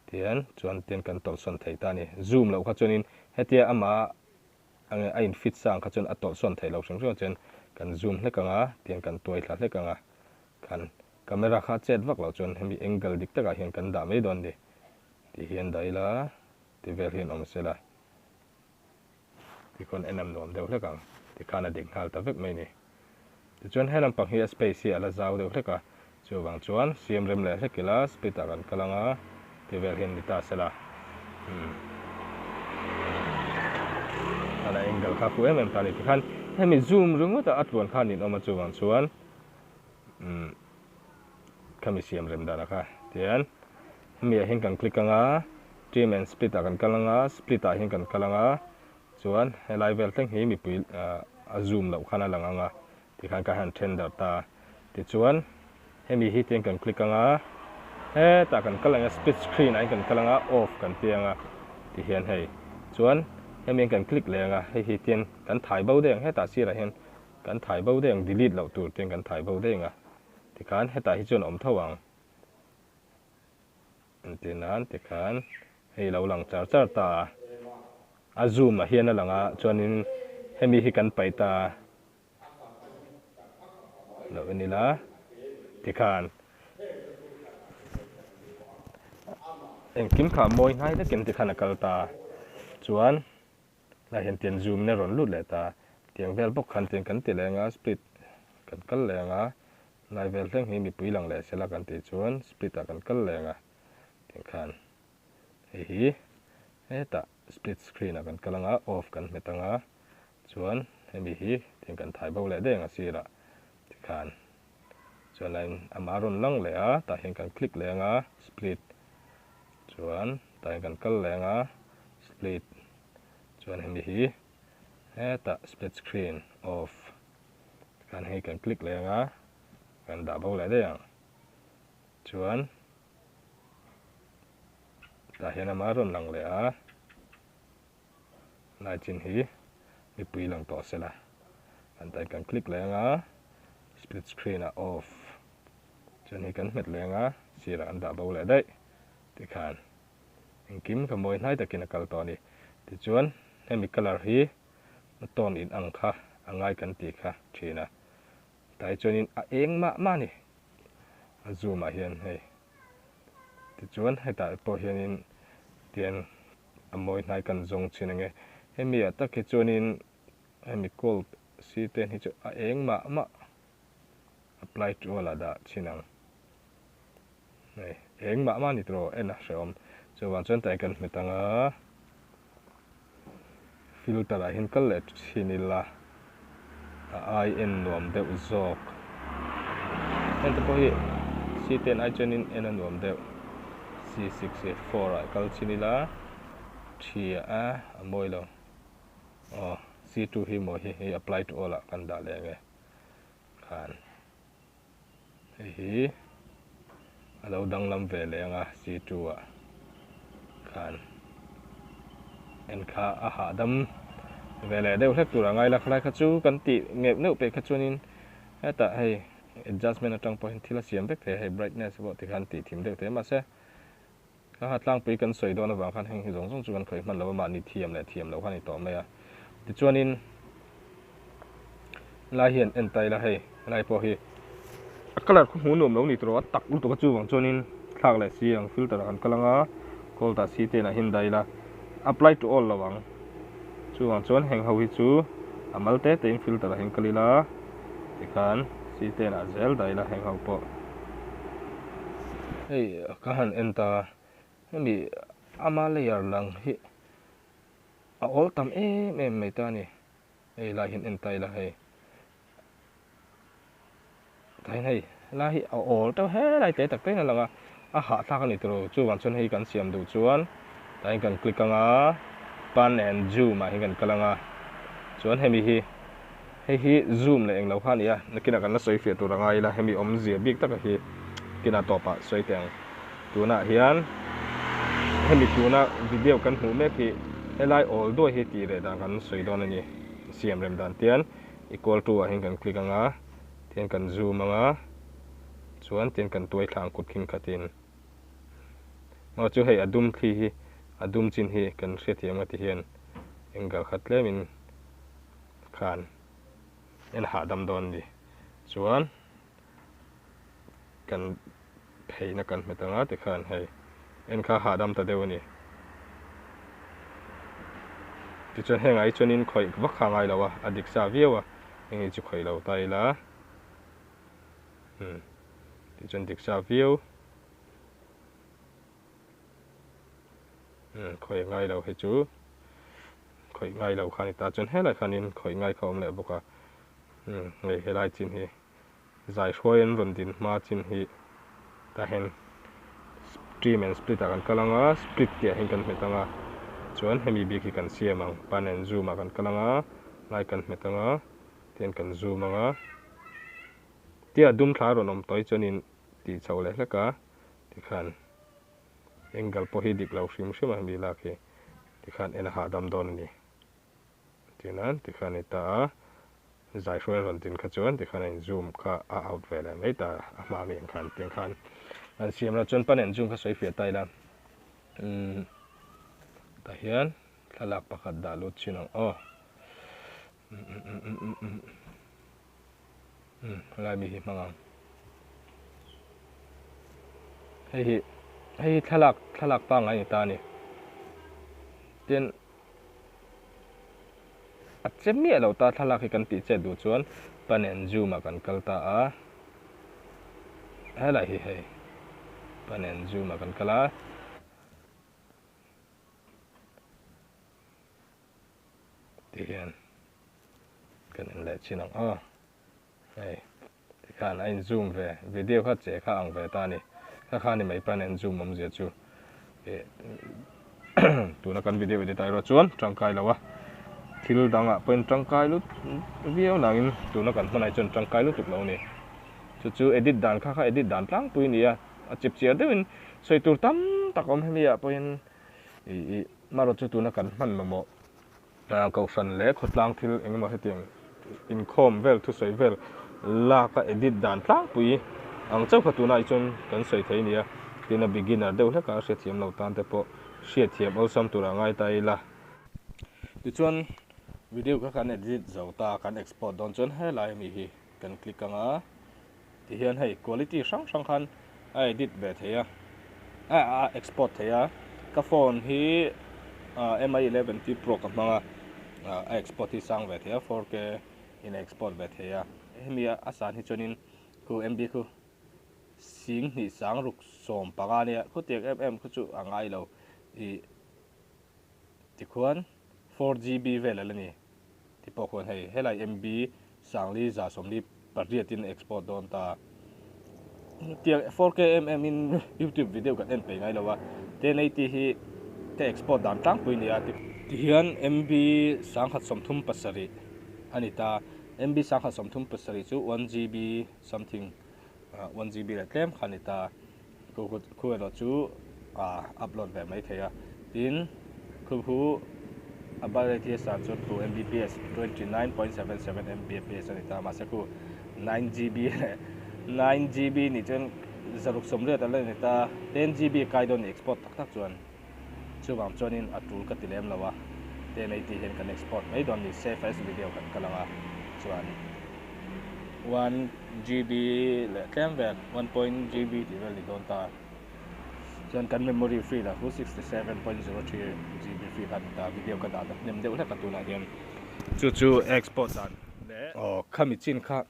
tian chuan tian kan tawlhsawn thei ta a ni. Zoom loh kha chuanin hetia amah a in fit sa ang kha chuan a tawlhsawn theih loh hrim hrim a chuan kan zoom hlek ang a tian kan tuai thla hlek ang a khan camera kha chet vak loh chuan hemi angle dik takah hian kan dah mai dawn a ni tih hian dah ila ti vel hian awm sela. Tikhawn en am nuam deuh hlek ang. Tikhan a dik nghal ta vek mai ni. Tichuan he lampang hi a space hi a la zau deuh hlek a, chuvang chuan siam rem leh hlek ila split ah kan kal anga ti vel hian ni ta sela. Umm. Khan a angle kha fuh em em ta ni. Tikhan hemi zoom ringawt a a tluan khan ninawm a chuvang chuan umm khami siam rem dan a kha. Tian hemi ah hian kan click anga trim and split ah kan kal anga split ah hian kan kal anga chuan helai vel thleng hi mipui a zoom loh khan a lang anga tikhan ka han then darh ta tichuan hemi hi tiang kan click anga hetah kan kal anga split screen ah hian kan kal anga off kan ti anga tihian hei chuan hemi hian kan click leh anga hei hi tian kan thai bo daih ang hetah sirah hian kan thai bo daih ang delete loh tur tiang kan thai bo daih anga Tikhan hetah hi chuan a awm tho ang. Entir nan tikhan hei lo lang char char ta a, a zoom ah hian a lang a, chuanin hemi hi kan paih ta a, lo en ila tikhan engkim kha mawi hnai vekin tikhan a kal ta a, chuan Lai hian tiang zoom in a rawn lut leh ta, tiang vel bawk khan tiang kan ti leh anga split kan kal leh anga lai vel thleng hi mipui lang leh sela kan tih chuan split ah kan kal leh anga tiang khan hei hi hetah split screen ah kan kal anga off kan hmet anga chuan hemi hi tiang kan thai bo leh daih anga sirah tikhan chuan laiin amah a rawn lang leh a tah hian kan click leh anga split chuan tah hian kan kal leh anga split chuan hemi hi hetah split screen off tikhan hei kan click leh anga kan dah bo leh daih ang chuan tah hian ama rawn lang leh a lai chin hi mipui lang tawh sela kan tah hian kan click leh anga split screen ah off chuan hei kan hmet leh anga sirah an dah bo leh daih tikhan. Engkim ka mawi hnai takin a kal tawh a ni. Tichuan, hemi colour hi a tone in ang kha a ngai kan tih kha thin a. Tlai chuanin a eng mah mah a ni. A zoom ah hian hei. Tichuan, hetah pawh hianin tian a mawi hnai kan zawng thin ang e. Hemi ah tak hi chuanin hemi gold si ten hi chu a eng mah mah apply to all ah dah thin ang. Hei eng mah mah ni tawh en a hrehawm. Chuvang chuan tlai kan hmet ang a, filter ah hian kal leh thin ila a ai en nuam deuh zawk. Heng te pawh hi C ten ai chuanin en a nuam deuh. C6 hi 4 ah kal chhin ila 3 ah a mawi lo. Aw C2 hi maw hi hei apply to all ah kan dah leh ang e khan. Hei hi a lo danglam ve leh ang a C2 ah khan en kha a hahdam ve leh deuh hlek tur a ngai la khalai kha chu kan tih ngeuh neuh peh kha chuanin hetah hei adjustment atang pawhin thil a siam vek thei a hei brightness pawh tikhan tih thim deuh thei a mahse Kha ha tlangpui kan sawi dawn avang khan heng hi zawng zawng chu kan khawih hman lo a, mahni thiam leh thiam loh kha a ni tawh mai a. Tichuanin helai hian en ta ila hei helai pawh hi a colour khaw hmuh nuam lo ni tawh a tak lutuk a chuvang chuanin thlak leh si ang filter ah kan kal anga gold ah si te ah hian dah ila apply to all lo ang. Chuvang chuan heng ho hi chu a mal te te in filter ah hian kal ila tikhan C ten ah zel dah ila heng ho pawh. Hei ka han en ta hemi ama layer lang hi a awl tam em em mai ta a ni. Hei lai hian en ta ila hei. Tah hian hei helai hi a awl teuh helai te tak te hian a lang a, a hahthlak a ni tawh lo. Chuvang chuan hei kan siam duh chuan tah hian kan click ang a, pan and zoom ah hian kan kal ang a, chuan hemi hi hei hi zoom leh englo kha a ni a, nakinah kan la sawi fiah tur a ngai ila hemi awmzia bik taka hi kinah tawpah sawi teh ang. Tunah hian hemi tuna video kan hmuh mek hi helai awl duai hi tih leh dan kan sawi dawn a ni, siam rem dan tian. Equal to ah hian kan click anga tihian kan zoom anga chuan tihian kan tuai thla ang kut khin khatin maw chu hei a dum thli hi a dum chin hi kan hriathiam a tihian angle kha tlemin khan en hahdam dawn a ni chuan kan pheina kan hmet anga tikhan hei en kha hahdam ta deuh a ni. Tichuan hengah hi chuanin khawih vak kha a ngai lo a, a dik sa viau a, heng hi chu khawih lo ta ila umm tichuan dik sa viau umm khawih a ngai lo hei chu khawih ngai lo kha a ni ta chuan helai khanin khawih ngai kha a awm leh bawk a umm hei helai chin hi. Zai hruai an rawn din hma chin hi tah hian trim and split ah kan kal ang a, split tih ah hian kan hmet ang a, chuan hemi bik hi kan siam ang, pan and zoom ah kan kal ang a, lai kan hmet ang a, tihian kan zoom ang a, tia dum thla a rawn awm tawh hi chuanin tih chhoh leh hlek a, tikhan angle pawh hi dik lo hrim hrim a hemi lak hi tikhan en a hahdam dawn a ni. Tihian tikhan a ni ta a, zai hruai a rawn tin kha chuan tikhan a in zoom kha a out ve leh mai ta a hma mi ang khan tiang khan an siam lo chuan pan en zoom kha sawi fiah ta ila umm tah hian thlalak pakhat dah lut chin ang aw umm umm helai mi hi hmang ang hei hi hei hi thlalak thlalak pangngai a ni ta a ni tin. A che miah lo ta thlalak hi kan tih chet duh chuan pan and zoom ah kan kal ta a, helai hi hei pan and zoom ah kan kal a. Tihian kan en leh chin ang aw hei. Tikhan a in zoom ve, video kha che kha ang ve ta a ni. Kha kha ni mai pan en zoom awmzia chu eh tuna kan video edit ah erawh chuan tangkai lo a, thil dangah pawhin tangkai lut viau nangin tuna kan hmanah hi chuan tangkai lutuk lo a ni. Chu chu edit dan kha kha edit dan tlangpui a ni a, a chip chiar deuhin sawi tur tam tak a awm hemi ah pawhin ih marawh chu tuna kan hman mamawh. Kohhran leh khawtlang thil eng emaw hetiang inkhawm vel thusawi vel lak a edit dan tlangpui ang chauh kha tunah hi chuan kan sawi thei a nia. Tin a beginner deuh hlek a hriatthiam lo tan te pawh hriatthiam awlsam tur a ngai ta ila. Tichuan video kha kan edit zo ta kan export dawn chuan helai ami hi kan click ang a. Ti hian hei quality hrang hrang khan a edit ve thei a, a export thei a, ka phone hi Mi 11T Pro ka hmang a, a export hi sang ve thei a, 4K in a export ve thei a, hemi a san hi chuanin khu MB khu sing hnih sang ruk 15 ania, khutiang em em khu chu a ngai lo ih tikhuan 4GB vel a la ni. Ti pawh khuan hei helai MB 1148 in export dawn ta. Tiang 4K em em in YouTube video kan en peih ngai lo a, 1080 hi ka export dan tlangpui nia. Ti hian MB 1137 a ni ta, MB 1137 chu 1GB something 1GB leh tlem kha a ni ta. Khu erawh chu a upload ve mai thei a, tin khu khu a birth rate hi a san chuan khu Mbps 29.77 Mbps a ni ta mahse khu 9GB leh 9GB nih chuan 680 a la ni ta 10GB a kai dawn ni export tak tak chuan. Chuvang chuanin a tul ka ti lem lo a, 1080 hian kan export mai dawn ni, save as video kan kal ang a, chuan 1GB leh tlem vel, 1 point GB tih vel ni dawn ta. Chuan kan memory free lah chu 67.03 GB free kha a ni ta, video ka dah ta hnem deuh hlek a tunah hian chu chu export dan leh aw khami chin kha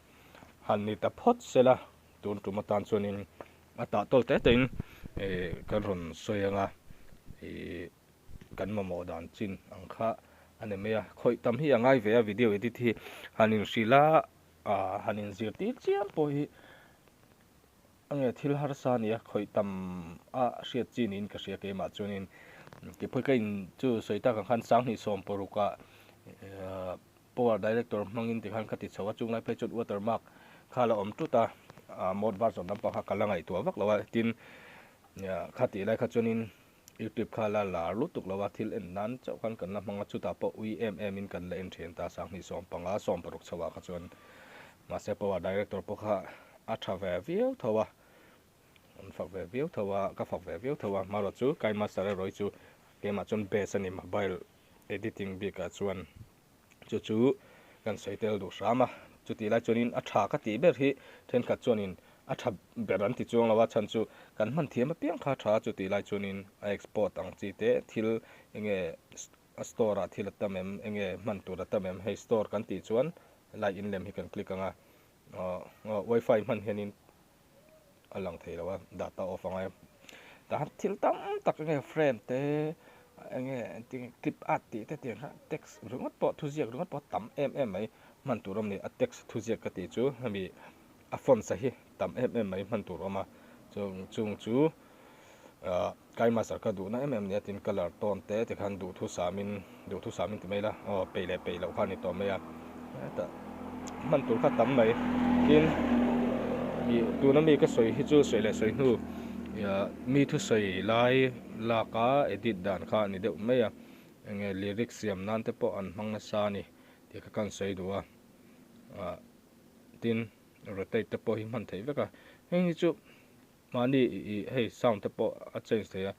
han ni ta phawt sela tun tum atan chuanin a tah tawl te tein ih kan rawn sawi anga ih kan mamawh dan chin ang kha a ni mai a, khawih tam hi a ngai ve a video edit hi han inhrilh a ah han inzirtir chiam pawh hi. A nge thil harsa a nia, khawih tam a hriat chi niin ka hria keimah chuanin tiphawt ka in chu sawi tak ang khan sanghnih 16 ah power director hmangin tikhan ka ti chho a, chunglai phei chuan watermark kha la awm tut a, mode version lampang kha ka la ngaihtuah vak lo a, tin kha tih lai kha chuanin youtube kha la lar lutuk lo a, thil en nan chauh khan kan la hmang a, chutah pawh ui em em in kan la en thin ta, 2015 16 chho ah kha chuan mahse power director pawh kha a tha ve viau tho a, an fak ve viau tho a, ka fak ve viau tho a, hmarawh chu Kai Master erawh hi chu keimah chuan best a ni mobile editing bikah chuan chu chu kan sawi tel duh hram a, chutih lai chuanin a tha ka tih ber hi thenkhat chuanin a tha ber an ti chuang lo a, chhan chu kan hman thiam apiang kha a tha a, chutih lai chuanin a export ang chi te thil enge a store ah thil a tam em enge hman tur a tam em hei store kan tih chuan lai in lem hi kan click ang a aw wifi hman hianin a lang thei lo a data off a ngai a tah hian thil tam tak enge frame te enge engtin nge clip art tih te tiang kha text ringawt pawh thuziak ringawt pawh tam em em mai hman tur a awm a ni a text thuziak ka tih chu hemi a fonts a hi tam em em mai hman tur a awm a chung chung chu ahh Kai master ka duhna em em nia tin colour tawn te tikhan duhthusam in duhthusam in ti mai la aw peih leh peih loh kha a ni tawh mai a hetah hman tur kha tam mai tin ih tuna mi ka sawi hi chu sawi leh sawi hnu ih mi thusawi lai lak a edit dan kha a ni deuh mai a enge lyrics siam nan te pawh an hmang nasa a ni tih kha ka han sawi duh a ah tin rotate te pawh hi hman theih vek a heng hi chu. Mahni ih hei sound te pawh a change thei a,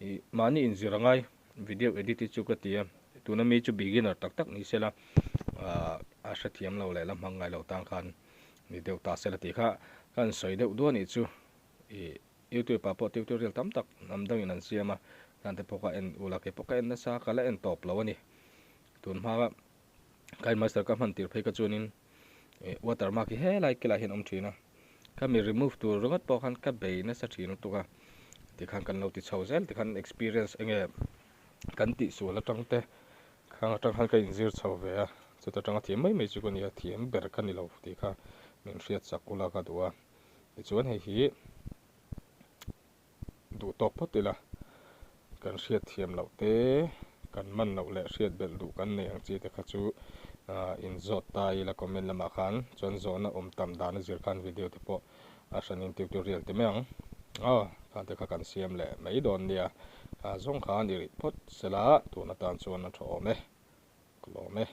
ih mahni inzir a ngai video edit hi chu ka ti a, tuna mi chu beginner tak tak ni sela ah a hrethiam lo leh la hmang ngai lo tan khan ni deuh ta sela tih kha ka han sawi deuh duah anih chu ih youtube ah pawh tutorial tam tak hnam dangin an siam a, khang te pawh kha en ula kei pawh ka en nasa ka la en tawp lo a ni, tun hma Kai master ka hman tir phei ka chuanin ih watermark hi helai kilah hian a awm thin a, khami remove tur ringawt pawh khan ka bei nasa thin lutuk a, tikhan kan lo ti chho zel tikhan experience enge kan tih sual atang te khang atang khan ka inzir chho ve a, chuta tanga thiam mai mai chu ka nia thiam ber ka ni lo tih kha min hriat chak ula ka duh a, tichuan hei hi. Duh tawk phawt ila, kan hriat thiam loh te, kan man loh leh hriat belh duh kan nei ang chi te kha chu inzawt ta ila comment lamah khan chuan zawhna awm tam dan a zir khan video te pawh a hranin tutorial ti mai ang. Aw, khan te kha kan siam leh mai dawn nia, kha zawng kha a ni rih phawt sela tun atan chuan a tha awm e, ka lawm e.